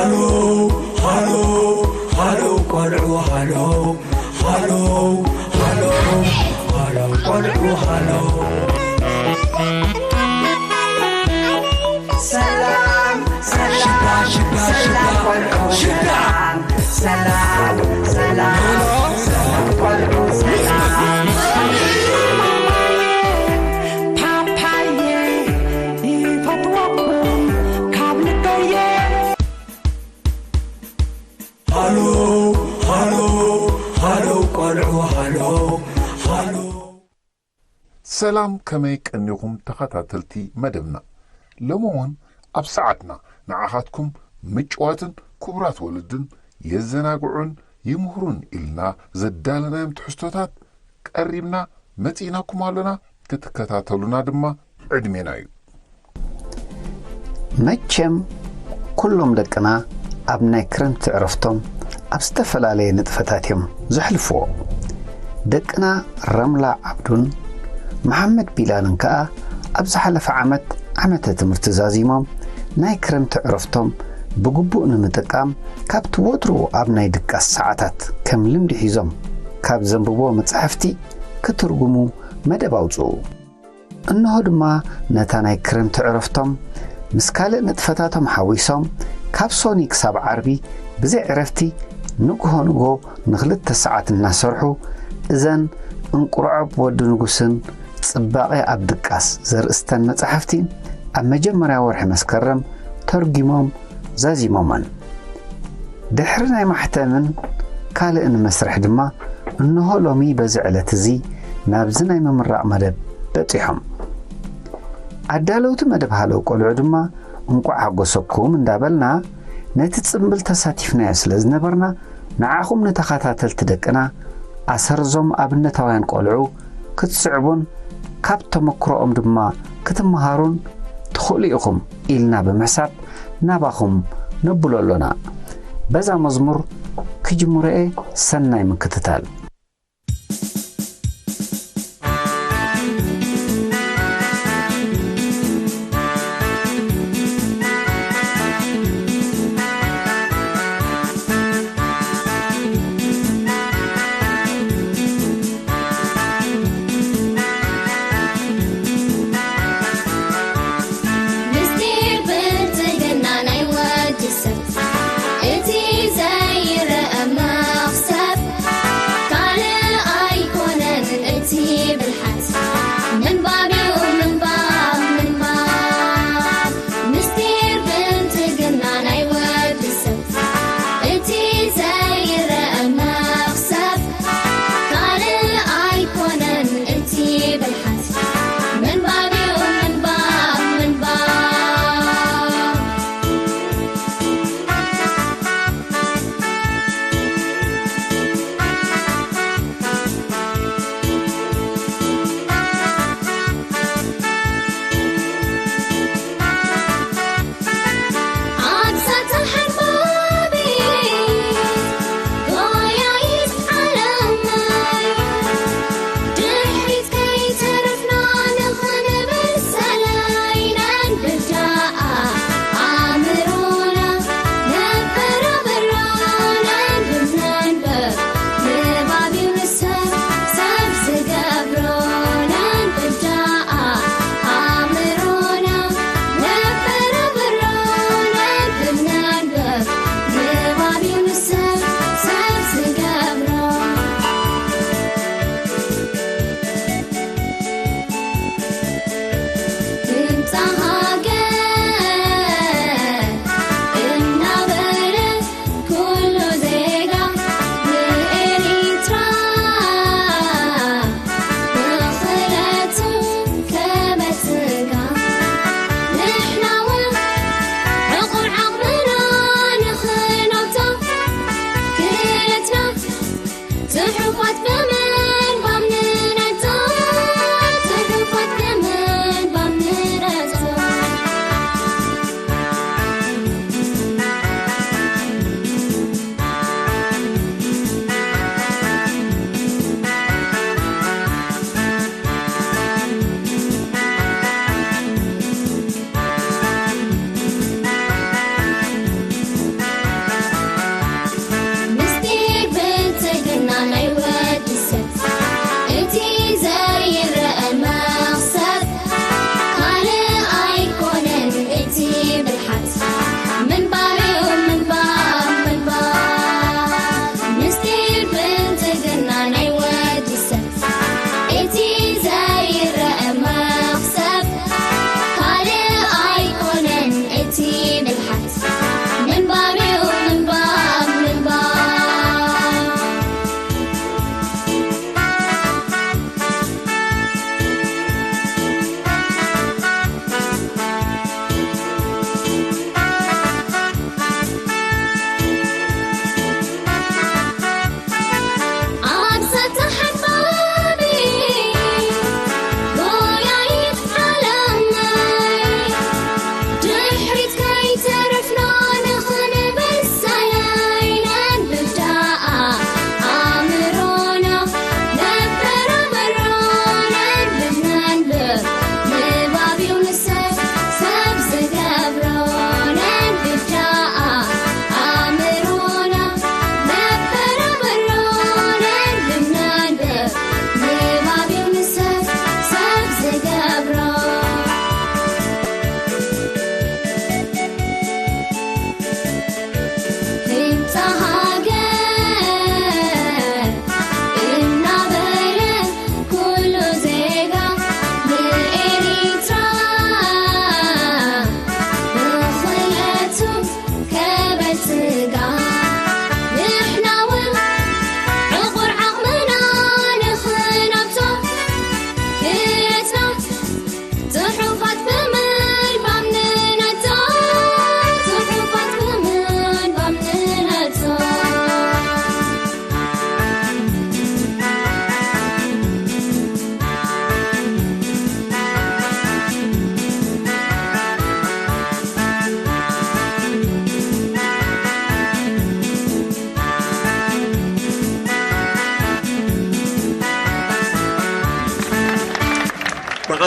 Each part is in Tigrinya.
ሃሎ ሃሎ ቆልዑ ሃሎ ሃሎ ሃሎ ሃሎ ቆልዑ ሃሎ። ሰላም ሰላም ሽታ ሽታ ሽታ ሰላም ቆልዑ ሽታ ሰላም ሰላም ሰላም ቆልዑ ሰላም። ፓፓየ ይፈትወኩም ካብ ልበየ። ሃሎ ሃሎ ሃሎ ቆልዑ ሃሎ ሃሎ። ሰላም፣ ከመይ ቀኒኹም ተኸታተልቲ መደብና? ሎሚ እውን ኣብ ሰዓትና ንዓኻትኩም ምጭዋትን ክቡራት ወለድን የዘናግዑን ይምህሩን ኢልና ዘዳለናዮም ትሕዝቶታት ቀሪብና መጺእናኩም ኣሎና። ክትከታተሉና ድማ ዕድሜና እዩ። መቸም ኩሎም ደቅና ኣብ ናይ ክረምቲ ዕረፍቶም ኣብ ዝተፈላለየ ንጥፈታት እዮም ዘሕልፍዎ። ደቅና ረምላ ዓብዱን መሓመድ ቢላልን ከኣ ኣብ ዝሓለፈ ዓመት ዓመተ ትምህርቲ ዛዚሞም ናይ ክረምቲ ዕረፍቶም ብግቡእ ንምጥቃም ካብቲ ወትሩ ኣብ ናይ ድቃስ ሰዓታት ከም ልምዲ ሒዞም ካብ ዘንብቦ መጻሕፍቲ ክትርጉሙ መደብ ኣውጽኡ። እንሆ ድማ ነታ ናይ ክረምቲ ዕረፍቶም ምስ ካልእ ንጥፈታቶም ሓዊሶም ካብ ሶኒ ክሳብ ዓርቢ ብዘይ ዕረፍቲ ንግሆ ንግሆ ንኽልተ ሰዓት እናሰርሑ እዘን እንቁርዖብ ወዲ ንጉስን ጽባቐ ኣብ ድቃስ ዘርእስተን መጻሕፍቲ ኣብ መጀመርያ ወርሒ መስከረም ተርጒሞም ዛዚሞመን። ድሕሪ ናይ ማሕተምን ካልእን መስርሕ ድማ እንሆ ሎሚ በዚ ዕለት እዚ ናብዚ ናይ ምምራቕ መደብ በጺሖም። ኣዳለውቲ መደብ ሃለው ቆልዑ ድማ እንቋዕ ሓጎሰኩም እንዳበልና ነቲ ጽምብል ተሳቲፍናዮ ስለ ዝነበርና ንዓኹም ንተኸታተልቲ ደቅና ኣሰርዞም ኣብነታውያን ቆልዑ ክትስዕቡን ካብ ተመክሮኦም ድማ ክትመሃሩን ትኽእሉ ኢኹም ኢልና ብምሕሳብ ናባኹም ነብሎ ኣሎና። በዛ መዝሙር ክጅምሮ'የ ሰናይ ምክትታል።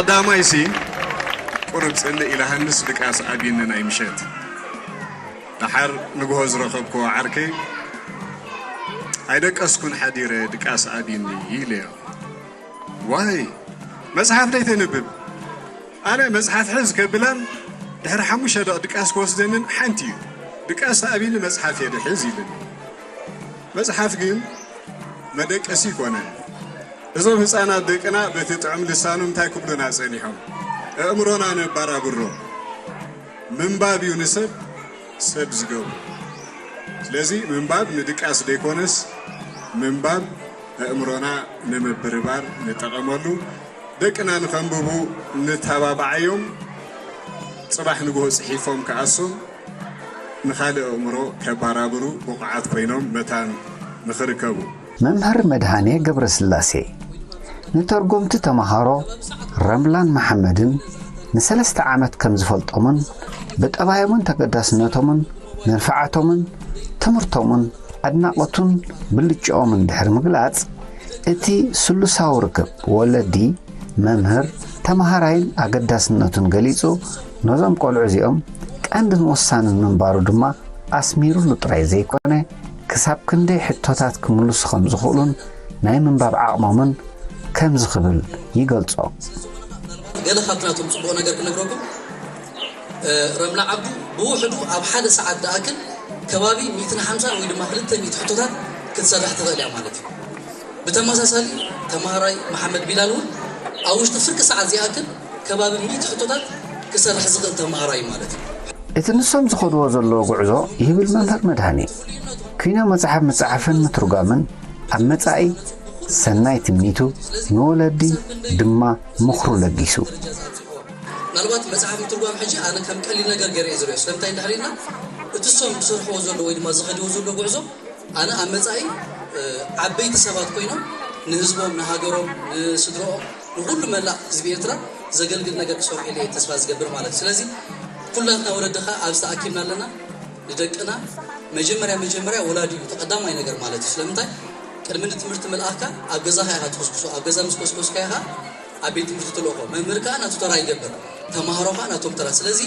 ቀዳማይሲ ቁሩብ ጽልእ ኢለ ሃንስ ድቃስ ኣብይኒ ናይ ምሸት። ደሓር ንግሆ ዝረኸብክዎ ዓርከይ፣ "ኣይደቀስኩን ሓዲረ ድቃስ ኣብይኒ" ኢለዮ። "ዋይ፣ መጽሓፍ ደይተንብብ?" ኣነ መጽሓፍ ሕዝ ከብላን ድሕሪ ሓሙሽተ ደቕ ድቃስ ክወስደንን ሓንቲ እዩ። "ድቃስ ኣብይኒ መጽሓፍ እየ ድሕዝ" ኢሉኒ። መጽሓፍ ግን መደቀሲ ይኮነን። እዞም ህፃናት ደቅና በቲ ጥዑም ልሳኖም እንታይ ክብሉና ጸኒሖም? "ኣእምሮና ነባራብሮ። ምንባብ እዩ ንሰብ ሰብ ዝገብሮ። ስለዚ ምንባብ ንድቃስ ዘይኮነስ፣ ምንባብ ኣእምሮና ንምብርባር ንጠቐመሉ። ደቅና ንኸንብቡ ንተባብዓዮም። ጽባሕ ንግሆ ጽሒፎም ክኣስም ንኻልእ ኣእምሮ ከባራብሩ ብቑዓት ኮይኖም መታን ንኽርከቡ." መምህር መድሃኔ ገብረስላሴ ንተርጎምቲ ተምሃሮ ረምላን መሓመድን ንሰለስተ ዓመት ከም ዝፈልጦምን ብጠባዮምን ተገዳስነቶምን መንፍዓቶምን ትምህርቶምን ኣድናቖቱን ብልጭኦምን ድሕሪ ምግላጽ፣ እቲ ስሉሳዊ ርክብ ወለዲ፣ መምህር፣ ተምሃራይን ኣገዳስነቱን ገሊጹ፣ ነዞም ቆልዑ እዚኦም ቀንድን ወሳንን ምንባሩ ድማ ኣስሚሩሉ ጥራይ ዘይኮነ፣ ክሳብ ክንደይ ሕቶታት ክምልሱ ከም ዝኽእሉን ናይ ምንባብ ዓቕሞምን ከምዚ ክብል ይገልጾ። ገለ ካብቲ ናቶም ጽቡቕ ነገር ክነግረኩም፣ እ፣ ረምላ ዓብዱ ብውሕዱ ኣብ ሓደ ሰዓት ዝኣክል ከባቢ ሚእትን ሓምሳን ወይ ድማ ክልተ ሚእቲ ሕቶታት ክትሰርሕ ትኽእል እያ ማለት እዩ። ብተመሳሳሊ ተምሃራይ መሓመድ ቢላል እውን ኣብ ውሽጢ ፍርቂ ሰዓት ዝኣክል ከባቢ ሚእቲ ሕቶታት ክሰርሕ ዝኽእል ተምሃራይ ማለት እዩ። እቲ ንሶም ዝኸድዎ ዘለዉ ጉዕዞ ይብል መምህር መድሃኔ፣ ኪኖ መጽሓፍ ምጽሓፍን ምትርጓምን ኣብ መጻኢ ሰናይ ትምኒቱ፣ ንወለዲ ድማ ምኽሩ ለጊሱ። ምናልባት መጽሓፍ ምትርጓም ሕጂ ኣነ ከም ቀሊል ነገር ገይረ እየ ዝሪኦ። ስለምንታይ እንድሕር ኢልና፣ እቲ እሶም ዝሰርሕዎ ዘሎ ወይ ድማ ዝኸድዎ ዘሎ ጉዕዞ ኣነ ኣብ መጻኢ፣ እ፣ ዓበይቲ ሰባት ኮይኖም ንህዝቦም፣ ንሃገሮም፣ ንስድሮኦም፣ ንኹሉ መላእ ህዝቢ ኤርትራ ዘገልግል ነገር ክሰርሑ ኢለ እየ ተስፋ ዝገብር ማለት እዩ። ስለዚ ኩላትና ወለዲ ኸኣ ኣብዚ ተኣኪብና ኣለና። ንደቅና መጀመርያ፣ መጀመርያ ወላዲ እዩ እቲ ቀዳማይ ነገር ማለት እዩ። ስለምንታይ? ቅድሚ ንትምህርቲ ምልኣኽካ ኣብ ገዛኻ ኢኻ ትኹስኩሶ። ኣብ ገዛ ምስ ኮስኮስካ ኢኻ ኣብ ቤት ትምህርቲ ትልእኾ። መምህር ከኣ ናቱ ተራ ይገብር፣ ተማሃሮ ከኣ ናቶም ተራ። ስለዚ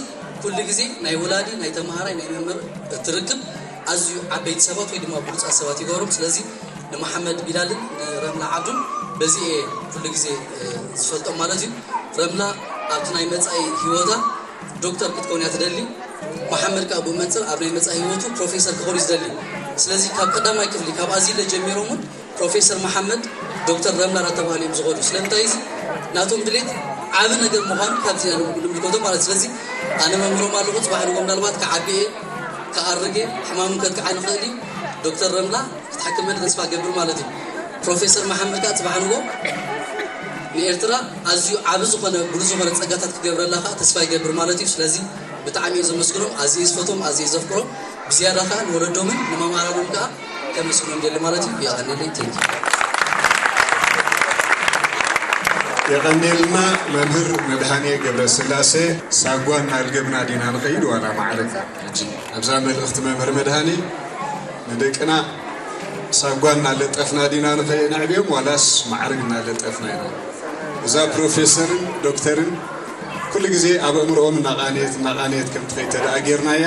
ኩሉ ግዜ ናይ ወላዲ፣ ናይ ተማሃራይ፣ ናይ መምህር እቲ ርክብ ኣዝዩ ዓበይቲ ሰባት ወይ ድማ ብሉጻት ሰባት ይገብሮም። ስለዚ ንመሓመድ ቢላልን ንረምላ ዓብዱን በዚ እየ ኩሉ ግዜ፣ እ፣ ዝፈልጦም ማለት እዩ። ረምላ ኣብቲ ናይ መጻኢ ህይወታ ዶክተር ክትከውን እያ ትደሊ። መሓመድ ከኣ ብኡ መንጽር ኣብ ናይ መጻኢ ህይወቱ ፕሮፌሰር ክኸውን እዩ ዝደሊ። ስለዚ ካብ ቀዳማይ ክፍሊ ካብ ኣዚለ ጀሚሮም እውን ፕሮፌሰር መሓመድ ዶክተር ረምላ እናተባህሉ እዮም ዝኸዱ። ስለምንታይ እዚ ናቶም ድሌት ዓቢ ነገር ምዃኑ ካብዚ ኢና ንምልከቶ ማለት። ስለዚ ኣነ መምህሮም ኣለኹ፣ ጽባሕ ንግሆ ምናልባት ክዓቢ እየ፣ ክኣርግ እየ፣ ሕማም ከጥቅዓኒ ይኽእል እዩ። ዶክተር ረምላ ክትሓክመኒ ተስፋ እገብር ማለት እዩ። ፕሮፌሰር መሓመድ ከኣ ጽባሕ ንግሆ ንኤርትራ ኣዝዩ ዓቢ ዝኾነ ብሉጽ ዝኾነ ጸጋታት ክገብረላ ከኣ ተስፋ ይገብር ማለት እዩ። ስለዚ ብጣዕሚ እየ ዘመስግኖም፣ ኣዝየ ዝፈትዎም፣ ኣዝየ ዘፍቅሮም። ብዝያዳ ከኣ ንወለዶምን ንመማራኖም ከኣ ከመስግኖም ደሊ ማለት እዩ። የቐንየለይ። Thank you። የቐንየልና መምህር መድሃኔ ገብረስላሴ። ሳጓ እናልገብና ዲና ንኸይድ ዋላ ማዕረግ? ሕጂ ኣብዛ መልእኽቲ መምህር መድሃኔ ንደቅና ሳጓ እናለጠፍና ዲና ንኸ-፣ ነዕብዮም ዋላስ ማዕረግ እናለጠፍና ኢና? እዛ ፕሮፌሰርን ዶክተርን ኩሉ ግዜ ኣብ ኣእምሮኦም እናቓነየት፣ እናቓነየት ከም ትኸይድ ተደኣ ጌርናያ፣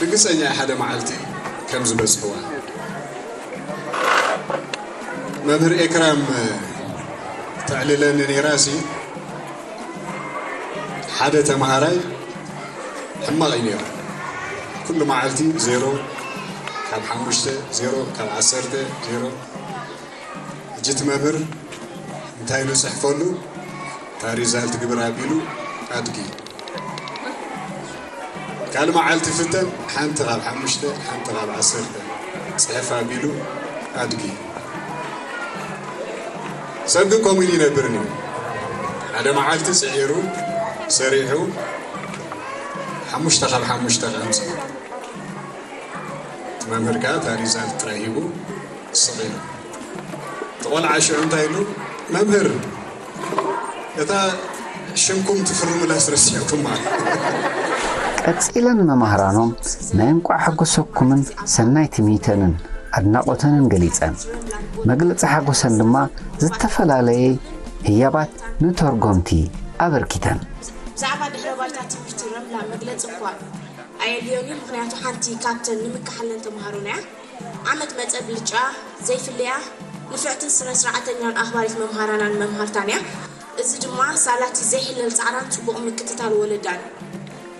ርግጸኛ እየ ሓደ መዓልቲ ከም ዝበጽሕዋ። መምህር ኤክራም ተዕልለኒ ነይራ ሲ፣ ሓደ ተምሃራይ ሕማቕ እዩ ነይሩ። ኩሉ መዓልቲ ዜሮ ካብ ሓሙሽተ፣ ዜሮ ካብ ዓሰርተ፣ ዜሮ። ሕጂ እቲ መምህር እንታይ ኢሉ ጽሕፈሉ? እታ ሪዛልት ግብር ኣቢሉ ኣድጊ። ካልእ መዓልቲ ፍተን፣ ሓንቲ ካብ ሓሙሽተ፣ ሓንቲ ካብ ዓሰርተ ጽሕፍ ኣቢሉ ኣድጊ። ሰብ ግን ከምኡ ኢሉ ይነብር እዩ። ሓደ መዓልቲ ጽዒሩ፣ ሰሪሑ፣ ሓሙሽተ ካብ ሓሙሽተ ከኣምጽእ። እቲ መምህር ከኣ እታ ሪዛልት ጥራይ ሂቡ ስቕ ኢሉ። እቲ ቆልዓ ሽዑ እንታይ ኢሉ? መምህር፣ እታ ሽምኩም ትፍርሙላስ ረሲዕኩማ? ቀጺለን መማህራኖም ናይ እንቋዕ ሓጎሰኩምን ሰናይ ትምኒተንን ኣድናቖተንን ገሊጸን። መግለጺ ሓጎሰን ድማ ዝተፈላለየ ህያባት ንተርጎምቲ ኣበርኪተን። ብዛዕባ ድሕረ ባይታ ትምህርቲ ረምላ መግለጺ እኳ ኣየድልዮን እዩ። ምኽንያቱ ሓንቲ ካብተን ንምክሓለን ተምሃሮና እያ። ዓመት መጸ ብልጫ ዘይፍለያ ንፍዕትን ስነ ስርዓተኛን ኣኽባሪት መምሃራናን መምሃርታን እያ። እዚ ድማ ሳላቲ ዘይሕለል ጻዕራን ጽቡቕ ምክትታል ወለዳን እዩ።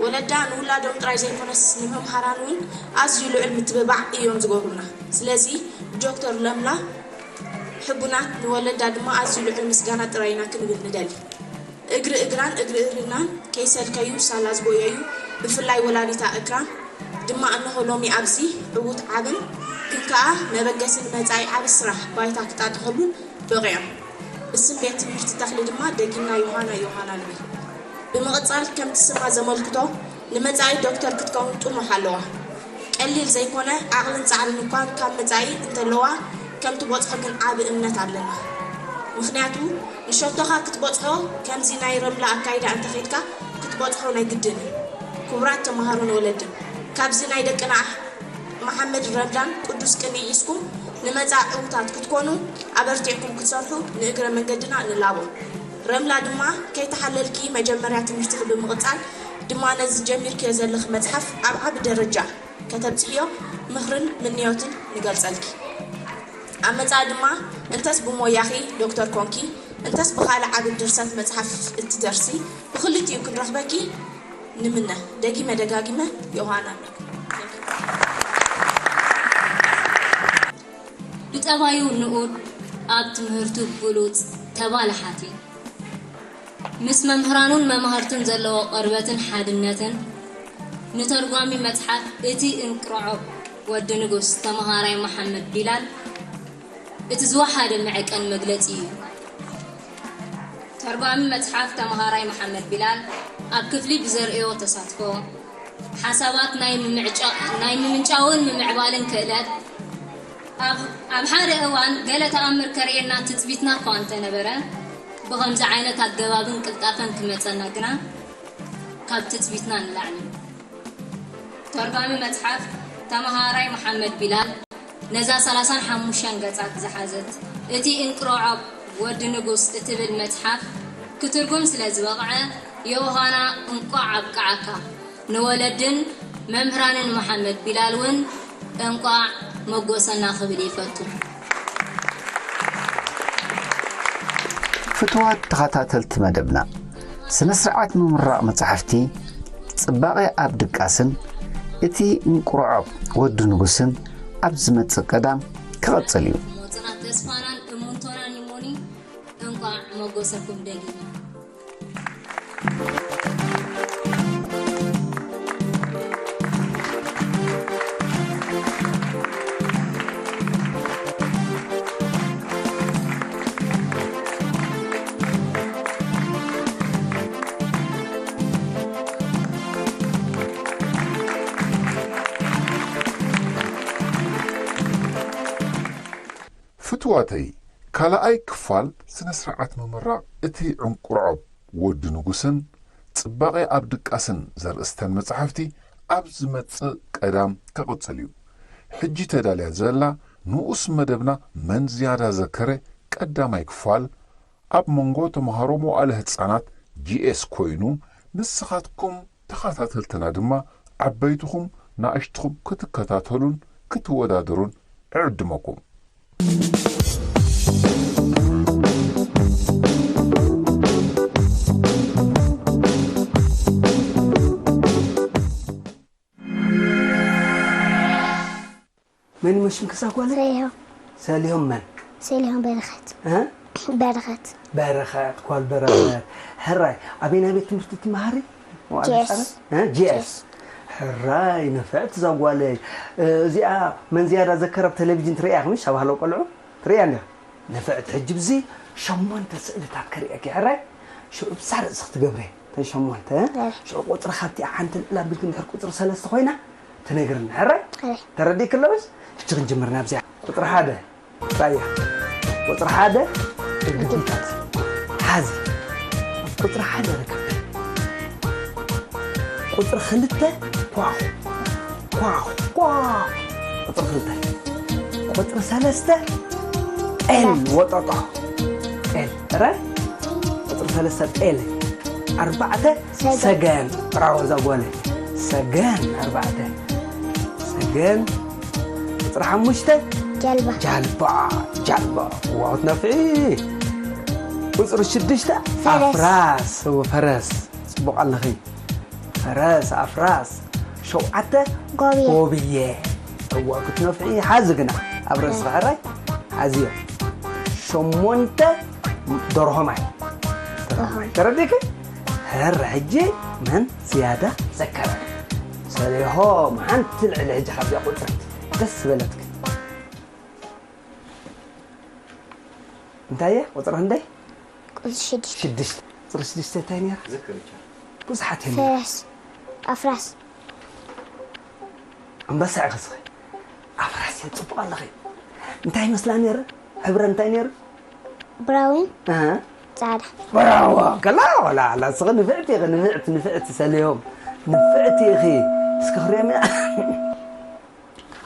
ወለዳ ንውላዶም ጥራይ ዘይኮነስ ንመምሃራን እውን ኣዝዩ ልዑል ምትብባዕ እዮም ዝገብሩና። ስለዚ ዶክተር ለምላ ሕቡናት ንወለዳ ድማ ኣዝዩ ልዑል ምስጋና ጥራይ ኢና ክንብል ንደሊ። እግሪ እግራን እግሪ እርናን ከይሰልከዩ ሳላ ዝጎየዩ ብፍላይ ወላዲታ እክራም ድማ እነሆ ሎሚ ኣብዚ ዕዉት ዓብን ግን ከኣ መበገሲ ንመጻኢ ዓቢ ስራሕ ባይታ ክጣጥሐሉ በቒዖም። ብስም ቤት ትምህርቲ ተኽሊ ድማ ደጊምና ዮሃና ዮሃና ንብል። ብምቕጻል ከምቲ ስማ ዘመልክቶ ንመጻኢ ዶክተር ክትከውን ጥሙሕ ኣለዋ። ቀሊል ዘይኮነ ዓቕልን ጻዕርን እኳ ካብ መጻኢ እንተለዋ ከም ትበጽሖ ግን ዓቢ እምነት ኣለና። ምኽንያቱ ንሸቶኻ ክትበጽሖ ከምዚ ናይ ረምላ ኣካይዳ እንተኸድካ ክትበጽሖ ናይ ግድን እዩ። ክቡራት ተምሃሮን ወለድን ካብዚ ናይ ደቅና መሓመድ ረምዳን ቅዱስ ቅንኢ ሒዝኩም ንመጻኢ ዕዉታት ክትኮኑ ኣበርቲዕኩም ክትሰርሑ ንእግረ መንገድና ንላቦ። ረምላ ድማ ከይተሓለልኪ መጀመርያ ትምህርትኺ ብምቕጻል ድማ ነዚ ጀሚርክዮ ዘለኺ መጽሓፍ ኣብ ዓቢ ደረጃ ከተብጽሕዮ ምኽርን ምንዮትን ንገልጸልኪ። ኣብ መጻኢ ድማ እንተስ ብሞያኺ ዶክተር ኮንኪ እንተስ ብኻልእ ዓቢ ድርሰት መጽሓፍ እትደርሲ ብኽልቲኡ ክንረኽበኪ ንምነ። ደጊመ ደጋጊመ ዮሃና። ብጠባዩ ንኡድ፣ ኣብ ትምህርቱ ብሉጽ፣ ተባላሓቲ፣ ምስ መምህራኑን መማህርቱን ዘለዎ ቅርበትን ሓድነትን ንተርጓሚ መጽሓፍ እቲ እንቅርዖብ ወዲ ንጉስ ተመሃራይ መሓመድ ቢላል እቲ ዝወሓደ መዐቀኒ መግለጺ እዩ። ተርጓሚ መጽሓፍ ተመሃራይ መሓመድ ቢላል ኣብ ክፍሊ ብዘርእዮ ተሳትፎ፣ ሓሳባት ናይ ምምዕጫ-፣ ናይ ምምንጫውን ምምዕባልን ክእለት፣ ኣብ፣ ኣብ ሓደ እዋን ገለ ተኣምር ከርእየና ትጽቢትና እኳ እንተነበረ፣ ብኸምዚ ዓይነት ኣገባብን ቅልጣፈን ክመጸና ግና ካብ ትጽቢትና ንላዕሊ እዩ። ተርጓሚ መጽሓፍ ተመሃራይ መሓመድ ቢላል ነዛ ሰላሳን ሓሙሽተን ገጻት ዝሓዘት እቲ እንቅሮዖብ ወዲ ንጉስ እትብል መጽሓፍ ክትርጉም ስለ ዝበቕዐ ዮሃና እንቋዕ ኣብቅዓካ። ንወለድን መምህራንን መሓመድ ቢላል እውን እንቋዕ መጎሰና ክብል ይፈቱ። ፍትዋት ተኸታተልቲ መደብና፣ ስነ ስርዓት ምምራቕ መጻሕፍቲ ጽባቐ ኣብ ድቃስን እቲ እንቁርዖብ ወዲ ንጉስን ኣብ ዝመጽእ ቀዳም ክቕጽል እዩ። ሞጽናት ተስፋናን እሙንቶናን ይሞኒ እንቋዕ መጎሰኩም ደጊምና። ፍትዋተይ፣ ካልኣይ ክፋል ስነ ስርዓት ምምራቕ እቲ ዕንቁርዖብ ወዲ ንጉስን ጽባቐ ኣብ ድቃስን ዘርእስተን መጻሕፍቲ ኣብ ዝመጽእ ቀዳም ክቕጽል እዩ። ሕጂ ተዳልያ ዘላ ንኡስ መደብና መን ዝያዳ ዘከረ ቀዳማይ ክፋል ኣብ መንጎ ተምሃሮ መዋእለ ህጻናት ጂኤስ ኮይኑ፣ ንስኻትኩም ተኸታተልትና ድማ ዓበይትኹም ንኣሽትኹም ክትከታተሉን ክትወዳደሩን እዕድመኩም። መን ይመስልኪ እዛ ጓለይ? ሰሊሆም። ሰሊሆም መን? ሰሊሆም በረኸት። እ? በረኸት። በረኸት፣ ጓል በረኸት። ሕራይ፣ ኣበየናይ ቤት ትምህርቲ ትመሃሪ? መዋእለ ጂኤስ። ህጻናት? እ? ጂኤስ። ጂኤስ። ሕራይ፣ ንፍዕቲ እዛ ጓለይ። እ፣ እዚኣ መን ዝያዳ ዘከረ ኣብ ቴሌቪዥን ትርእያ ኢኺ ምሽ? ኣብ ሃሎ ቆልዑ? ትርእያ እንዲኻ? ንፍዕቲ፣ ሕጂ ብዚ ሸሞንተ ስእልታት ከርእየኪ። ሕራይ? ሽዑ ብዛ ርእሲ ክትገብረ። እተን ሸሞንተ። እህ። ሽዑ ቁጽሪ ካብቲኣ ሓንቲ ልዕል ኣቢልኪ እንድሕር ቁጽሪ ሰለስተ ኮይና፣ ትነግርኒ። ሕራይ? ሕራይ። ተረዲእኪ ኣለውስ? ሕጂ ክንጅምር ናብዚኣ። ቁጽሪ ሓደ። ራያ። ቁጽሪ ሓደ፣ እርግቢታት። ሓዚ። ቁጽሪ ሓደ ርክብ። ቁጽሪ ክልተ፣ ኳኹ። ኳኹ። ኳኹ። ቁጽሪ ክልተ። ቁጽሪ ሰለስተ፣ ጤል ወጠጦ። ጤል። ረ? ቁጽሪ ሰለስተ፣ ጤል። ኣርባዕተ። ሰገን። ሰገን። ብራቮ እዛ ጓለይ። ሰገን ኣርባዕተ። ሰገን። ቁፅሪ ሓሙሽተ። ጃልባ። ጃልባ። ጃልባ። ዋው ትነፍዒ። ቁፅሪ ሽዱሽተ። ፈረስ። ኣፍራስ። እወ፣ ፈረስ። ፅቡቕ ኣለኺ። ፈረስ ኣፍራስ። ሸውዓተ። ጎብየ። ጎብየ። እዋ ክትነፍዒ ሓዚ ግና ኣብ ርእስኺ ሕራይ ሓዝዮ። ሸሞንተ። ደርሆ ማይ። ደርሆ ማይ። ተረዲእኪ? ሕረ ሕጂ መን ዝያዳ ዘከረ? ሰሊሆም ሓንቲ ልዕሊ ሕጂ ካብዚኣ ቁፅሪ ደስ ዝበለትኪ። እንታይ እየ? ቁፅሪ ክንደይ? ቁፅሪ ሽዱሽተ። ሽዱሽተ። ቁፅሪ ሽዱሽተ እንታይ ነይራ? ዝክር ይቻል። ብዙሓት እዮም። ፈረስ። ኣፍራስ። ኣንበሳ ኢኺ እስኺ። ኣፍራስ እየ፣ ፅቡቕ ኣለኺ። እንታይ ይመስላ ነይረ? ሕብረ እንታይ ነይሩ? ብራውን። ኣሃ። ፃዕዳ። ብራዎ። ከላ፣ ወላ፣ ላ፣ እስኺ ንፍዕቲ ኢኺ፣ ንፍዕቲ፣ ንፍዕቲ ሰሊሆም። ንፍዕቲ ኢኺ። እስኪ ክሪኦም ኢና።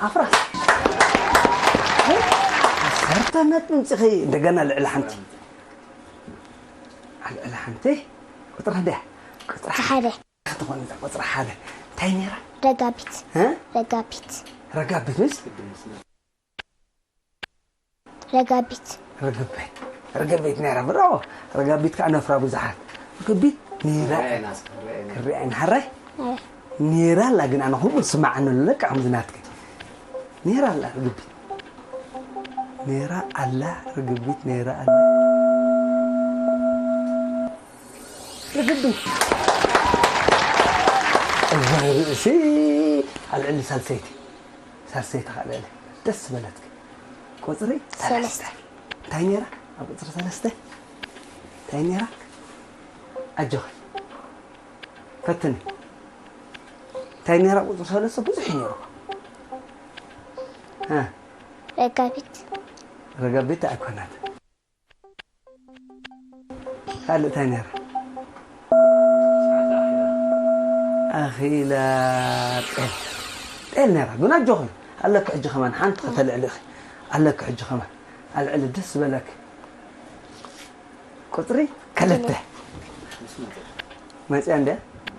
ኣፍራስ። ዓሰርተ ነጥቢ ምፅኺ፣ እንደገና ልዕሊ ሓንቲ። ልዕሊ ሓንቲ። ቁፅሪ ክንደይ? ቁፅሪ ሓደ። ሓደ። ክትኾን እዛ ቁፅሪ ሓደ። እንታይ ነይራ? ረጋቢት። እ? ረጋቢት። ረጋቢት ምስ? ረጋቢት። ርግቢት። ርግቢት ነይራ፣ ብራቮ። ረጋቢት ከዓ ነፍራ ብዙሓት። ርግቢት ነይራ። ክሪኣ ኢና፣ እስኪ ክሪኣ ኢና። ክሪኣ ኢና፣ ሕራይ? እ። ነይራ ኣላ፣ ግን ኣነ ከምኡ ዝስምዓኒ ኣሎ፣ ለካ ከምዚ ናትኪ። ነይራ ኣላ፣ ርግቢት። ነይራ ኣላ፣ ርግቢት ነይራ ኣላ። ርግቢት። እዛ ርእሲ ኣልዕሊ ሳልሰይቲ። ሳልሰይቲ ከዓ ኣልዕሊ። ደስ ዝበለትኪ። ቁፅሪ ሰለስተ። ሰለስተ። እንታይ ነይራ? ኣብ ቁፅሪ ሰለስተ እንታይ ነይራ? ኣጆኺ። ፈትኒ። እንታይ ነይራ ቁፅሪ ሰለስተ? ብዙሕ እዩ ነይሩ። እ። ረጋቢት። ረጋቢት ኣይኮናት። ካልእ እንታይ ነይራ? ኣኺላ ጤል። ጤል ነይራ። ግን ኣጆኺ። ኣለኪ ሕጂ ከማን ሓንቲ ከተልዕሊ ኢኺ። ኣለኪ ሕጂ ከማን። ኣልዕሊ ደስ ዝበለኪ። ቁፅሪ ክልተ። መፅያ እንድያ?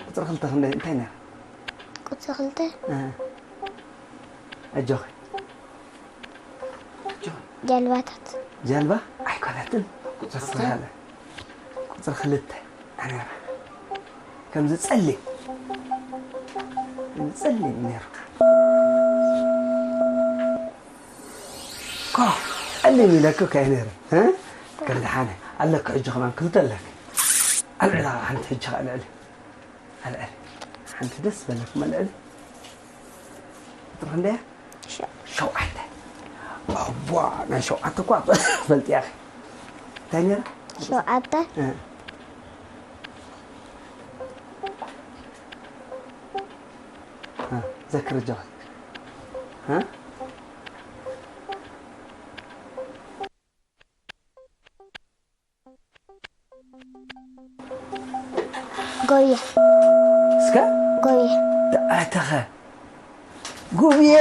ቁፅሪ ክልተ ክንደይ፣ እንታይ ነይራ? ቁፅሪ ክልተ? እ። ኣጆኺ። ጃልባታት። ጃልባ ኣይኮነትን። ቁፅሪ ክልተ? ቁፅሪ ክልተ። ኣነ ከምዚ ጸሊም። ከምዚ ጸሊም ነይርካ። ኮ፣ ጸሊም ኢለኪ እኮ እየ ነይረ፣ እ? ከም ደሓነ ኣለኪ ሕጂ ከማን ክልተ ኣለኪ። ኣልዕላ ሓንቲ ሕጂ ከኣ ኣልዕሊ። ኣልዕሊ። ሓንቲ ደስ በለኩም ኣልዕሊ። ቁፅሪ ክንደይ እያ? ሸ-፣ ሸውዓተ። ኣቧ፣ ናይ ሸውዓተ እኳ ፈልጥያ እኺ። እንታይ ነይራ? ሸውዓተ። እ። እ፣ ዘክር እጆኻ። እ? ጎየ። እስከ? ጎየ። ኣተኸ? ጉብየ፣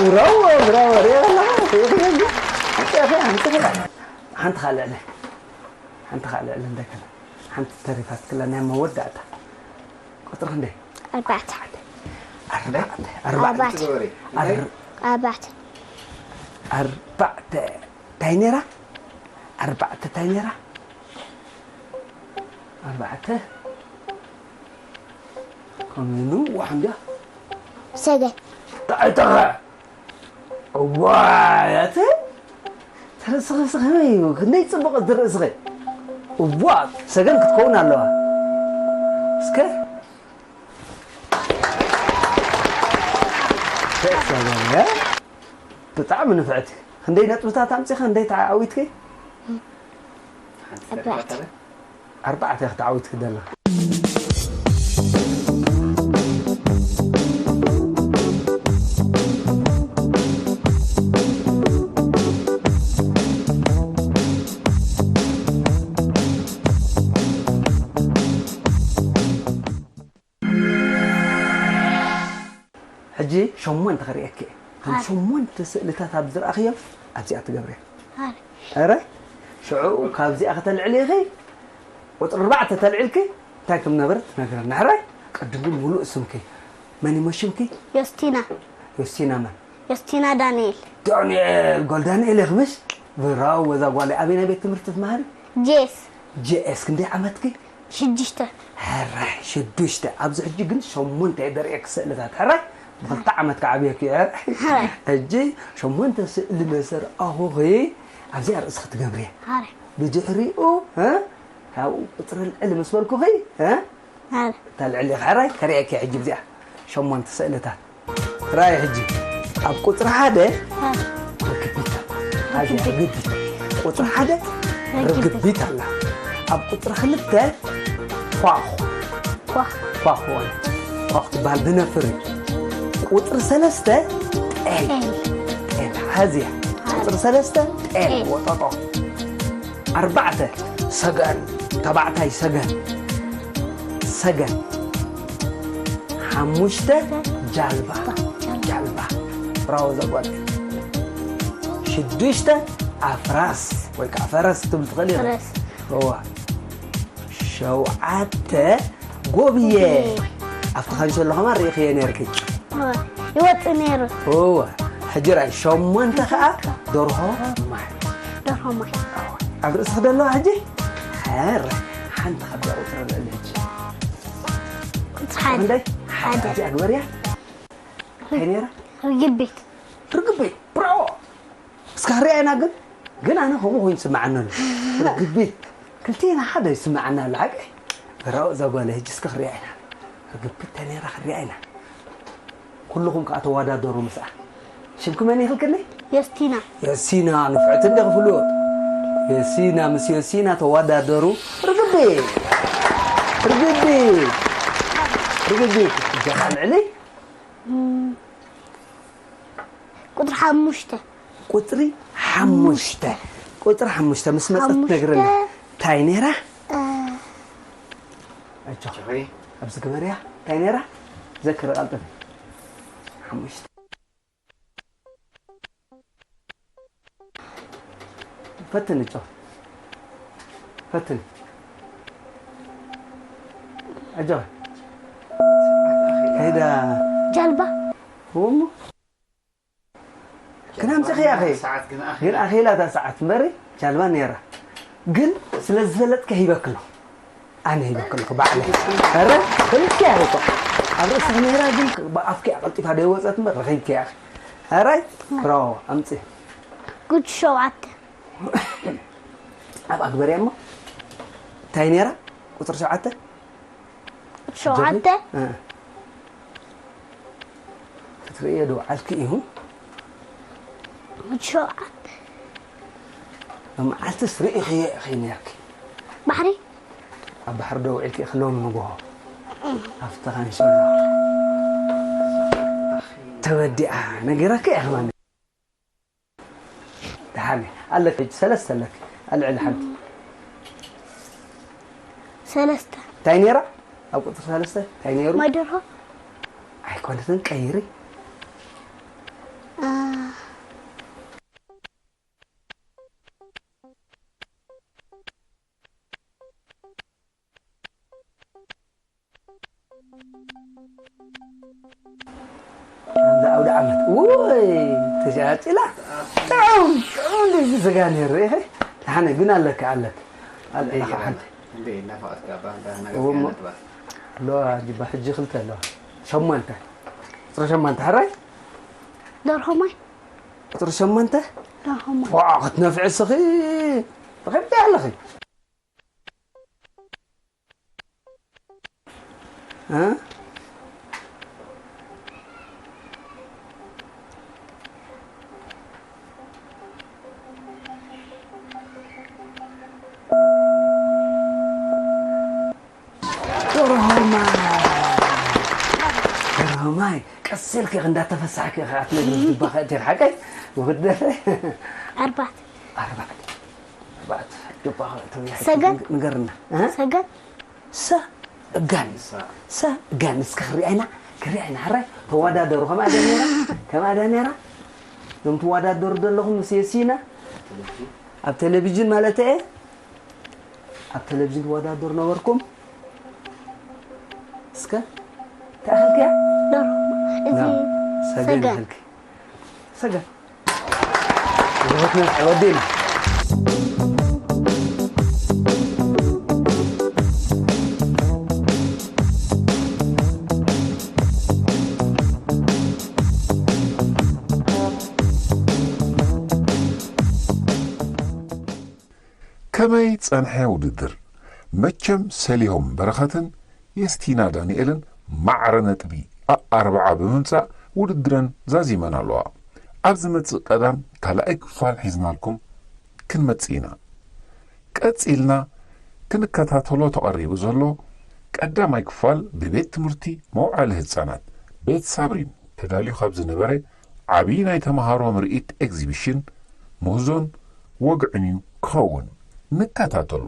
ብራዎ፣ ብራዎ፣ ሪኦ ኣለኻ? ሪኦ ኣለኻ? ሓንቲ ኢኻ፣ ሓንቲ ኢኻ። ሓንቲ ካልዕ ኣለ። ሓንቲ ካልዕ ኣለ እንደገና። ሓንቲ ተሪፋትክላ ናይ መወዳእታ። ቁፅሪ ክንደይ? ኣርባዕተ። ኣርባዕተ። ኣርባዕተ። ኣርባዕተ። ኣር-፣ ኣርባዕተ። ኣርባዕተ። እንታይ ነይራ? ኣርባዕተ እንታይ ነይራ? ኣርባዕተ። ከምዚ ንዋሕ እንድያ። ሰገን። እንታይ ተኸ? እዋይ፣ ኣቲ ተረስኺ ስኺ እዩ። ክንደይ ጽቡቕ እቲ ርእስኺ። እዋ፣ ሰገን ክትከውን ኣለዋ። እስከ። ሰገን፣ እ? ብጣዕሚ ንፍዕቲ። ክንደይ ነጥብታት ኣምጺኺ? ክንደይ ተዓዊትኪ? ኣርባዕተ። ኣርባዕተ ኢኺ ተዓዊትኪ ዘለኺ። ሕጂ ሸሞንተ ክርእየኪ እየ። እቶም ኣረ። ሸሞንተ ስእልታት ኣብ ዝረኣኽዮም ኣብዚኣ ትገብርያ። ኣረ። ኣረ? ሽዑ ካብዚኣ ከተልዕሊ ኢኺ፣ ቁፅሪ ኣርባዕተ ተልዒልኪ፣ እንታይ ከም ነበረ ትነግረና። ሕራይ፣ ቅድም ግን ሙሉእ ስምኪ። መን እሞ ሽምኪ? ዮስቲና። ዮስቲና መን? ዮስቲና ዳንኤል። ዳንኤል፣ ጓል ዳንኤል ኢኺ ምሽ? ብራቮ፣ እዛ ጓለይ። ኣበየናይ ቤት ትምህርቲ ትመሃሪ? ጄስ። ጄኤስ። ክንደይ ዓመትኪ? ሽዱሽተ። ሕራይ፣ ሽዱሽተ። ኣብዚ ሕጂ ግን ሸሞንተ እየ ደርእየኪ ስእልታት። ሕራይ፣ ብኽልተ ዓመት ክዓብየኪ እየ። ሕራይ። ሕራይ። ሕጂ ሸሞንተ ስእሊ መሰ ረኣኹኺ፣ ኣብዚኣ ርእስኺ ትገብርየ። ሕራይ። ብድሕሪኡ፣ እ? ካብኡ ቁጽሪ ልዕል ምስ በልኩኺ፣ እ? ኣረ። እታ ልዕሊ ኢኻ። ሕራይ፣ ከርእየኪ ሕጂ ብዚኣ ሸሞንተ ስእልታት። ራይ ሕጂ ኣብ ቁጽሪ ሓደ ኣረ። ርግቢት። ኣዝያ ርግቢት። ርግቢት። ቁጽሪ ሓደ ርግቢት። ርግቢት ኣላ። ኣብ ቁጽሪ ክልተ ኳኽ። ኳኽ። ኳኽ ወላ። ኳኽ ትበሃል ብነፍሪ። ቁጽሪ ሰለስተ ጤል። ጤል። ጤል። ኣዝያ። ኣረ። ቁጽሪ ሰለስተ ጤል። ጤል። ወጠጦ። ኣርባዕተ ሰገን፣ ተባዕታይ ሰገን፣ ሰገን። ሓሙሽተ ጃልባ፣ ጃልባ። ብራቮ ዘጓል። ሽዱሽተ ኣፍራስ ወይ ከዓ ፈረስ ትብል ትኽእል ኢኻ። ፈረስ። እዋ። ሸውዓተ ጎብየ። ጎብየ። ኣብቲ ካንሸሎ ከማን ርኢኽዮ ነርኪ። እወ፣ ይወጽእ ነይሩ። እወ፣ ሕጂ ራይ ሸሞንተ ከኣ ደርሆ ማይ። ደርሆ ማይ። ኣብ ርእስኺ ደለዋ ሕጂ? ሕረ፣ ሓንቲ ካብ ቁጽሪ ልዕሊ ሕጂ። ቁጽሪ ሓደ። ክንደይ? ሓደ። ሓደ። እዚኣ ግበርያ። እንታይ ነይራ? ርግቢት። ርግቢት። ብራቮ። እስከ ክሪኣ ኢና ግን፣ ግን ኣነ ከምኡ ኮይኑ ይስምዓኒ ኣሎ። ርግቢት ክልቴና ሓደ ይስምዓኒ ኣሎ፣ ሓቂ። ግራው እዛ ጓል ሕጂ እስከ ክሪኣ ኢና። ርግቢት ተኔራ ክሪኣ ኢና። ኩልኹም ከኣ ተወዳደሩ ምስኣ። ሽምኪ መን ኢኽልክኒ? ዮስቲና። ዮሲና፣ ንፍዕቲ እንደ ክፍሉ። ዮሲና ምስ ዮሲና ተወዳደሩ። ርግቢት። ርግቢት። ርግቢት። እጃኻ ልዕሊ። እም፣ ቁጽሪ ሓሙሽተ። ቁጽሪ ሓሙሽተ። ቁጽሪ ሓሙሽተ ምስ መጸት ሓሙሽተ። ነግረና። እንታይ ነይራ? እ፣ ኣጆኺ። ጆሪ። ኣብዚ ግበርያ። እንታይ ነይራ? ዘክሪ ቀልጥፍ። ሓሙሽተ። ፈትን እጮ። ፈትን። ኣጆኺ። ከይዳ። ጃልባ። እሞ። ክናምጽኺ ያኺ። ሰዓት ግን ኣኺላ። ግን ኣኺላ እታ ሰዓት እምበሪ ጃልባ ነይራ። ግን ስለ ዝፈለጥኪ ሂበኪ ኣለኹ። ኣነ ሂበኪ ኣለኹ ባዕለይ። ኧረ፣ ፈሊጥኪ ያኺ እኮ። ኣብ ርእስኺ ነይራ ግን ብኣፍኪ ቀልጢፋ ዶ ይወጸት እምበር ረኺብኪ ያኺ። ኣራይ፣ ብራቮ፣ ኣምጺ። ጉድ ሸውዓተ። ኣብ ኣግበርያ እሞ። እንታይ ነይራ? ቁጽሪ ሸውዓተ? ሸውዓተ። እ። ክትርእዮ ዶ ዓልኪ እዩ? ሸውዓተ። መዓልትስ ርኢኽዮ ኢኺ ነርኪ? ባሕሪ? ኣብ ባሕሪ ዶ ውዒልኪ ኢኺ ሎሚ ንግሆ? ኣብቲ ካንሸሎ። ተወዲኣ። ነጊረኪ እየ ከማን። ደሓን እየ። ኣለኪ፣ ሰለስተ ኣለኪ። ኣልዕሊ ሓንቲ። ሰለስተ። እንታይ ነይራ? ኣብ ቁጽሪ ሰለስተ እንታይ ነይሩ? ማይ ደርሆ። ኣይኮነትን፣ ቀይሪ። አ፣ ከምዚ ኣውደ ዓመት። ውይ፣ ተሻጭላ። ጥዑም፣ ጥዑም እንደዚ ስጋ ነይሩ፣ ኢኸ? ደሓነ ግን ኣለካ፣ ኣለካ። ኣለካ ሓንቲ። እንዴ፣ እናፋቐትካ፣ ባህልና እዎ እሞ። ገፊሕና ንባህ። ኣለዋ፣ ጅባ፣ ሕጂ ክልተ ኣለዋ። ሸሞንተ። ቁጽሪ ሸሞንተ፣ ሕራይ? ደርሆ ማይ። ቁጽሪ ሸሞንተ? ደርሆ ማይ። ዋ፣ ክትነፍዒ እስኺ። ረኺብኪ ኣለኺ። እ? ደርሆ ማይ። ደርሆ ማይ። ቀስ ኢልኪ እንዳተፈሳሕኪ ኢኻ ክትነግሪ ዝግባኺ እቲ ሓቀይ። ወደፈ። ኣርባዕተ። ኣርባዕተ። ኣርባዕተ። ጆባኻ ተወያይ ሰገን? ንገርና። እ? ሰገን? ሰ እጋን። ሰ እጋን። እስከ ክሪኣይና፣ ክሪኣይና። ሕራይ ተወዳደሩ። ከምኣ ድያ ነይራ? ከምኣ ድያ ነይራ? እዞም ትወዳደሩ ዘለኹም ምስ የሲና? ኣብ ቴሌቪዥን ማለት እየ። ኣብ ቴሌቪዥን ትወዳደሩ ነበርኩም? ከ እንታይ ኣኽልክያ? ደርሆ። እዚ ና፣ ሰገን ሰገን። ኣኽልኪ። ሰገን። ዝፈትና ወዲና። ከመይ ጸንሐ ውድድር? መቸም ሰሊሆም በረኸትን የስቲና ዳንኤልን ማዕረ ነጥቢ ኣርብዓ ብምምጻእ ውድድረን ዛዚመን ኣለዋ። ኣብ ዝመጽእ ቀዳም ካልኣይ ክፋል ሒዝናልኩም ክንመጽእ ኢና። ቀጺልና ክንከታተሎ ተቐሪቡ ዘሎ ቀዳማይ ክፋል ብቤት ትምህርቲ መውዓሊ ህጻናት ቤት ሳብሪን ተዳልዩ ካብ ዝነበረ ዓብዪ ናይ ተምሃሮ ምርኢት ኤግዚቢሽን ምህዞን ወግዕን እዩ ክኸውን። ንከታተሎ።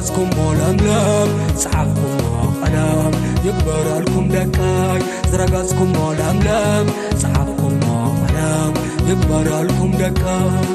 ዝረገጽኩሞ ለምለም ጸሓፍኩሞ ቀለም ይግበረልኩም ደቃይ። ዝረገጽኩሞ ለምለም ጸሓፍኩሞ ቀለም ይግበረልኩም ደቃይ።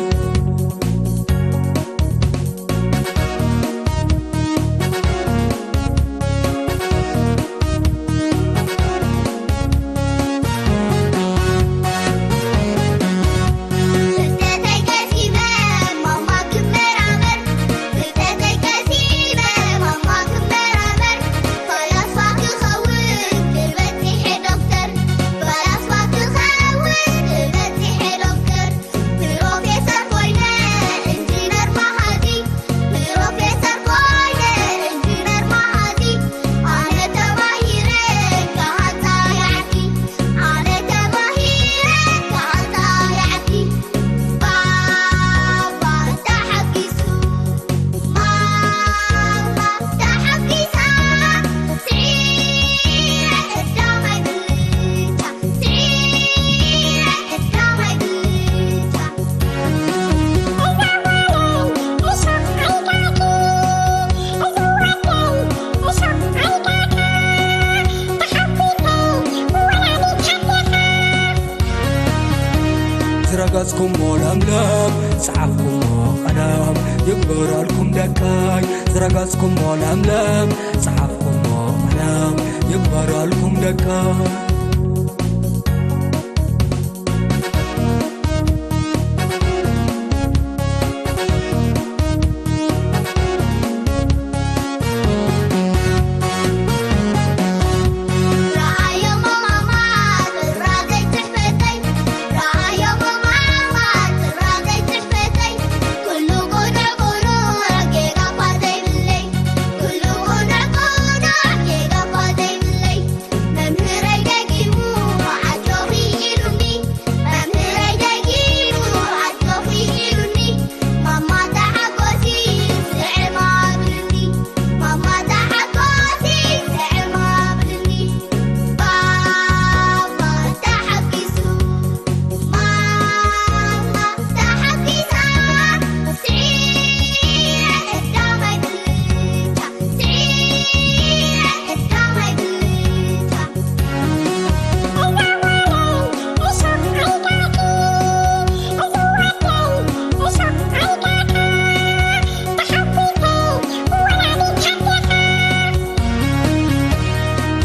ዝረገጽኩሞ ለምለም ጸሓፍኩሞ ቀለም ይግበረልኩም ደቃይ። ዝረገጽኩሞ ለምለም ጸሓፍኩሞ ቀለም ይግበረልኩም ደቃይ።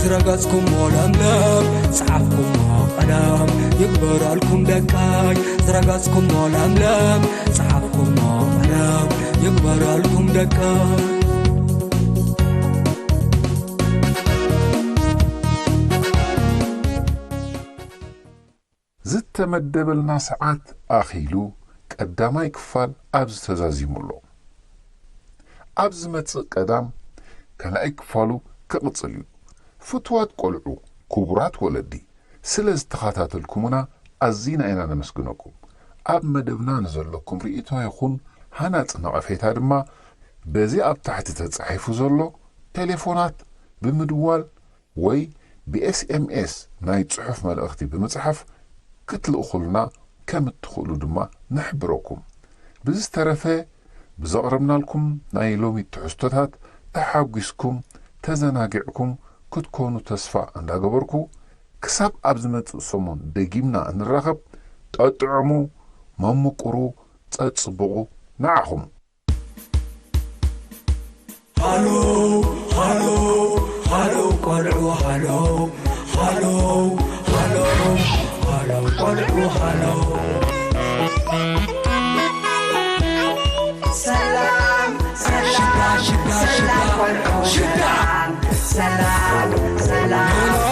ዝረገጽኩሞ ለምለም ጸሓፍኩሞ ቀለም ይግበረልኩም ደቃይ። ዝረገጽኩሞ ለምለም ጸሓፍኩሞ ቀለም ይግበረልኩም ደቃይ። ዝተመደበልና ሰዓት ኣኺሉ ቀዳማይ ክፋል ኣብዚ ተዛዚሙ ኣሎ። ኣብ ዝመጽእ ቀዳም ካልኣይ ክፋሉ ክቕጽል እዩ። ፍቱዋት ቆልዑ፣ ክቡራት ወለዲ፣ ስለ ዝተኸታተልኩምና ኣዚና ኢና ነመስግነኩም። ኣብ መደብና ንዘለኩም ርእይቶ ይኹን ሃናጺ ነቐፌታ ድማ በዚ ኣብ ታሕቲ ተጻሒፉ ዘሎ ቴሌፎናት ብምድዋል ወይ ብኤስኤምኤስ ናይ ጽሑፍ መልእኽቲ ብምጽሓፍ ክትልእኹልና ከም እትኽእሉ ድማ ንሕብረኩም። ብዝተረፈ ብዘቕረብናልኩም ናይ ሎሚ ትሕዝቶታት ተሓጒስኩም ተዘናጊዕኩም ክትኮኑ ተስፋ እንዳገበርኩ፣ ክሳብ ኣብ ዝመጽእ ሰሙን ደጊምና እንራኸብ፣ ጠጥዕሙ፣ መምቁሩ፣ ጸጽብቑ ንዓኹም። ሃሎ ሃሎ ሃሎ ቆልዑ ሃሎ ሃሎ ሃሎ ቆልዑ ሃሎ። ሰላም ሰላም ሽታ ሽታ ሽታ ሰላም ቆልዑ ሽታ ሰላም ሰላም